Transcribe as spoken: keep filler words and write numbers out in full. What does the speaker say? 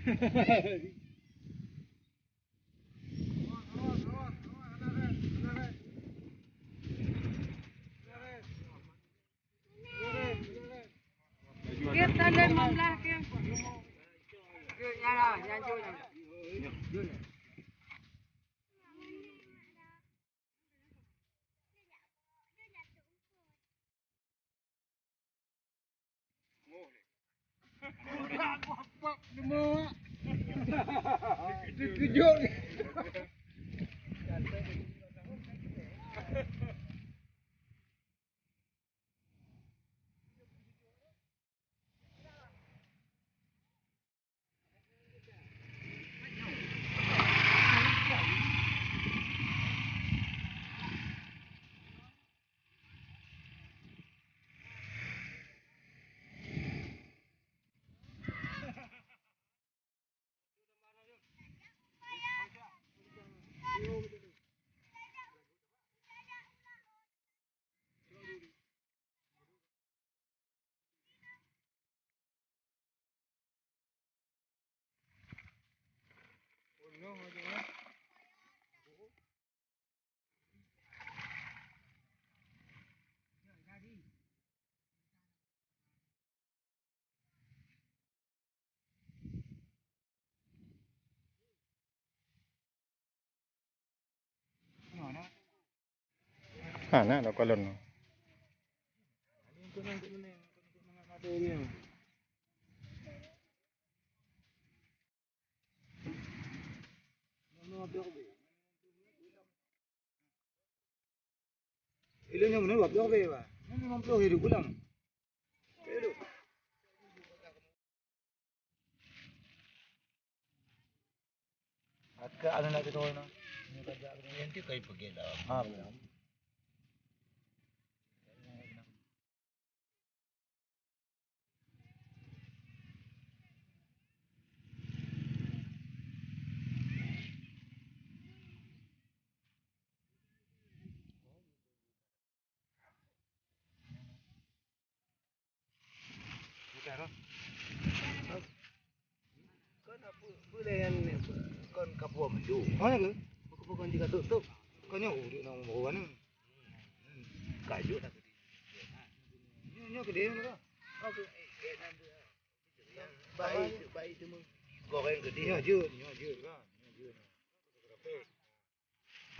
Dia talon lima belas ke? Hana, dah kolon. Ilôn nyang meunan dua ploh be, bah. Nyan limong ploh hidup pulang. Atka anu nak kita na. Ini kerja aku ni nanti kai pergi dah. Ha, betul. Kon apa, apa dah yang kon kapur maju? Oh, ya ke? Bukan, bukan jika tutup. Kon nyoe urut nama bawa ni. Kayu tak gede. Nyoe, nyoe gede mana? Oke. Baik, baik cuma goreng gede. Nyoe jut, nyoe jut kan. Nyoe jut.